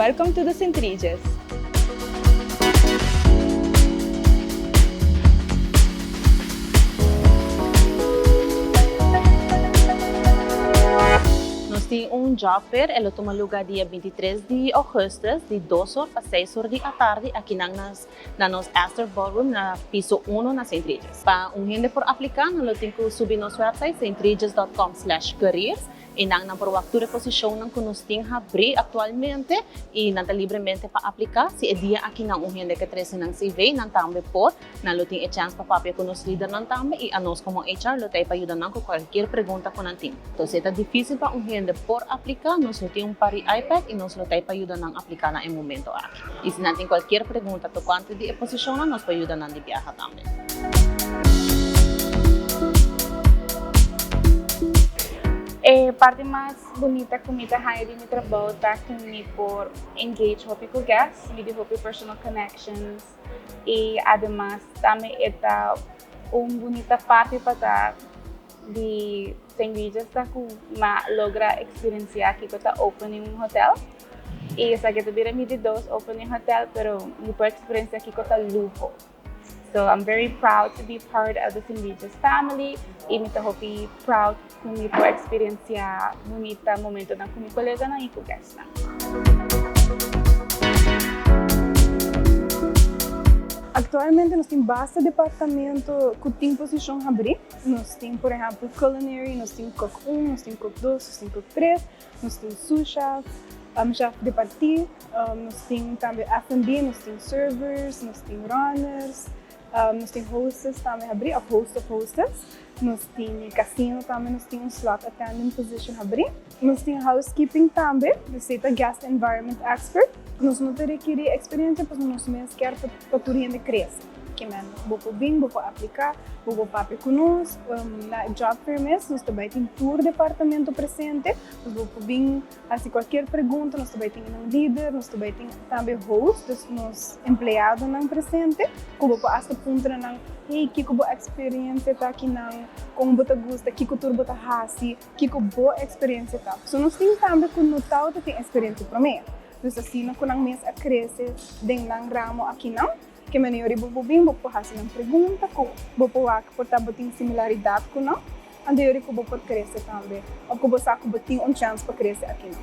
Welcome to the St. Regis! Nos tin un job fair, e lo tuma luga dia 23 di augustus di 2 or pa 6 or di atardi akinan na nos Astor Ballroom na piso 1 na St. Regis. Pa un hende por aplica, nan lo tin cu subi nos website stregis.com/careers y nan por wak tur e posicionnan cu nos tin habri actualmente y nan ta libremente pa aplica. Si e dia akinan un hende ke trece nan CV, nan tambe por. Nan lo tin e chance pa papia cu nos lidernan tambe y anos como HR lo ta pa yuda nan cu cualkier pregunta cu nan tin. Entonces, ta dificil pa un hende por aplica, nos lo tin un par di iPad y nos lo ta pa yuda nan aplica na e momento aki. Y si nan tin cualkier pregunta tocante di e posicionnan, nos por yuda nan di biaha tambe. E parti mas bunita cu mi ta haya di mi trabou ta cu mi por engage hopi cu guests, mi di hopi personal connections y ademas tambe e ta un bunita parti pa ta di St. Regis ta cu m'a logra experiencia kico ta opening un hotel y esaki ta bira mi di dos opening hotel, pero mi por experiencia kico ta luho. So I'm very proud to be part of the St. Regis family y mi ta hopi proud cu mi por experiencia bunita momentonan cu mi coleganan y cu guestnan. Actualmente nos tin basta departamento cu tin posicion habri. Nos tin, por ehempel, culinary, nos tin cook 1, nos tin cook 2, nos tin cook 3, nos tin sous chef, chef de partie, nos tin tambe F&B, nos tin servers, nos tin runners, nos tin hostess tambe habri, of host of hostess. Nos tin casino tambe, nos tin un slot attendant position habri. Nos tin housekeeping tambe, esey ta guest environment expert. Nos no ta rekeri experiencia, pasobra nos mes kier pa tur hende crece. Kimen bo por bin, bo por aplica, bo por papia cu nos. Na job fair mes nos ta bay tin tur departamento presente. Dus bo por bin haci cualkier pregunta, nos ta bay tin un lider, nos ta bay tin tambe host, dus nos empleadonan presente, cu bo por hasta puntra nan, hey, kico bo experiencia ta akinan, con bo ta gusta, kico tur bo ta haci, kico bo experiencia ta. So nos tin tambe cu no tawata tin experiencia prome. Dus asina cu nan mes a crece den nan ramo akinan, ke manera bo por bin, bo por haci nan pregunta cu bo por wak por ta bo tin similaridad cu nan, anto yori cu bo por crece tambe, of cu bo sa cu bo tin un chance pa crece akinan.